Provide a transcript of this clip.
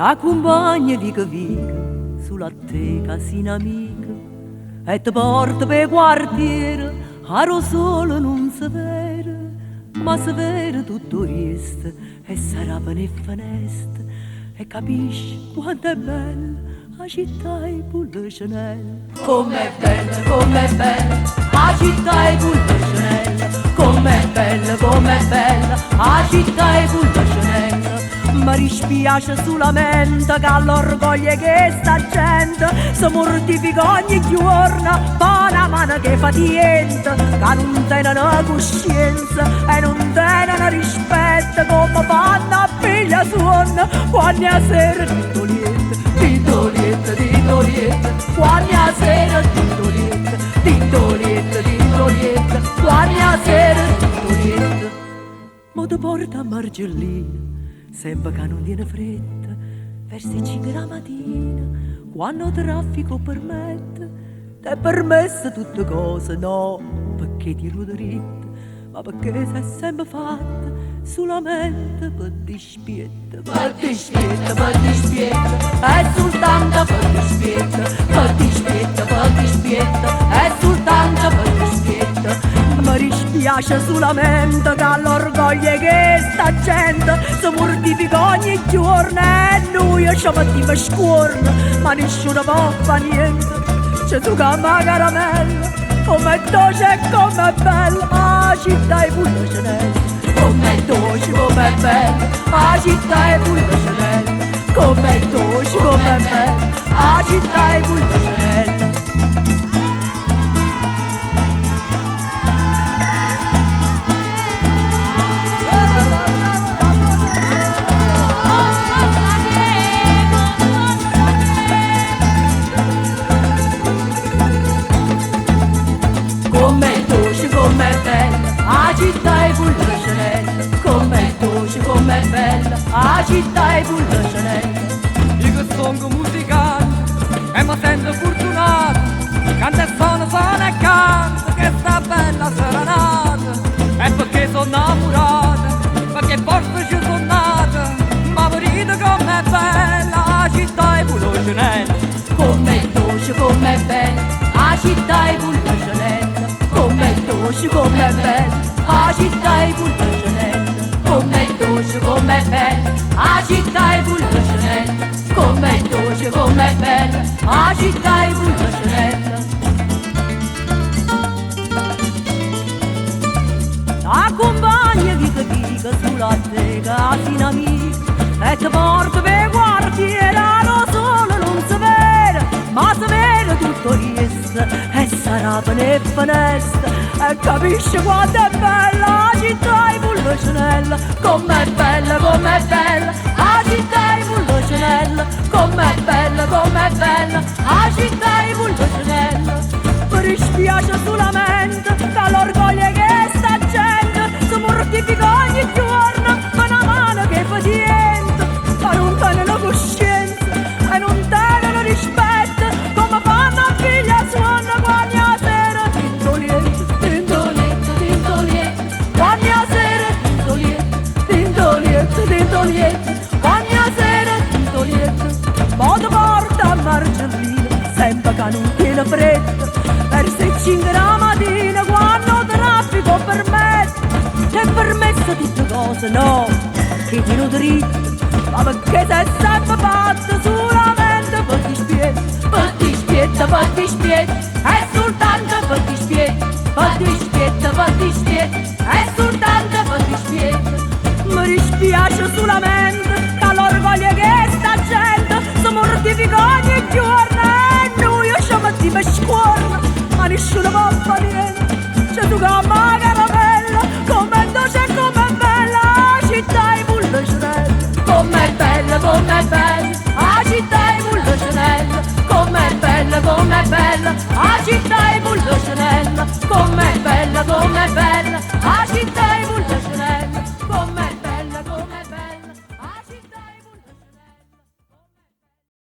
T'accompagna vico vico, solo a te che sei un'amica, e ti porta per quartiere, a sole non si vede, ma si vede tutto il resto, e sarà per le finestre, e capisci quanto è bella la città e Pulcinella. Com'è bella, com'è bella, la città e Pulcinella, com'è bella, com'è bella, la città e Pulcinella. Mi dispiace solamente che l'orgoglio che sta gente si mortifica ogni giorno, fa una mano che fa niente, che non tiene coscienza e non tiene rispetto, come fanno a piglia suono quando a sera tutto lieta, tutto lieta, tutto lieta, quando a sera tutto lieta, tutto lieta, tutto lieta, quando a sera tutto lieta. Ma ti porta a Margellina, sempre che non tiene fretta, verso le 5 la mattina, quando il traffico permette, ti è permesso tutte cose, no, perché ti lo diritto, ma perché sei sempre fatta solamente per dispietto, per dispietto, per dispietto, è soltanto per dispietto, per dispietto, per dispietto, è soltanto per dispietto. Mi dispiace solamente che l'orgoglio che sta gente si mortifica ogni giorno e noi ci mettiamo scorno, ma nessuno può fare niente. C'è tu che la caramella, com'è dolce e com'è bella, la città è Pulcinella. Com'è dolce, com'è bella, la città è Pulcinella. Com'è dolce, com'è bella, la città è Pulcinella. Com'è dolce, com'è bella, la città è Pulcinella. Com'è dolce, com'è bella, la città è Pulcinella. Io che sono musicante e mi sento fortunato, canta e suona, suona e canta, che sta bella serenata. E perché sono innamorato, perché forse ci sono nato, ma vedete com'è bella la città è Pulcinella. Com'è dolce, com'è bella, la città è Pulcinella. Com'è dolce, com'è bella, la città è Pulcinella. Com'è dolce, com'è bella, la città è Pulcinella. Com'è dolce, com'è bella, la città è Pulcinella. T'accompagna vico vico sulla teca fino amica e ti porta per quartiere, lo sole non si vede, ma si vede tutto il e sarà per le finestre e capisci quanto è bella la città di Pulcinella. Com'è bella, com'è bella, la città di Pulcinella. Com'è bella, com'è bella, la città di Pulcinella. Mi dispiace solamente che l'orgoglio che sta gente si mortifica ogni giorno, ma una mano che fa niente, ma non tiene la coscienza e non tiene rispetto, come fanno a figlia suona quando a sera tinto lieta, tinto lieta, tinto lieta, quando a sera tinto lieta, tinto lieta, tinto lieta, quando a sera tinto lieta, ma ti porta a Margellina, sempre che non tiene fretta, verso le 5 la mattina, quando il traffico permette, ti è permesso tutte cose, no, perché ti lo diritto, ma perché sei sempre fatto solamente per dispietto, per dispietto, per dispietto, è soltanto per dispietto, per dispietto, per dispietto, è soltanto per dispietto. Mi dispiace solamente che l'orgoglio che sta gente si mortifica ogni giorno e noi ci mettiamo scorno, ma nessuno può fare niente. C'è tu che la caramella, com'è dolce e com'è bella, la città è Pulcinella. Com'è bella, com'è bella, la città è Pulcinella. Com'è bella, com'è bella,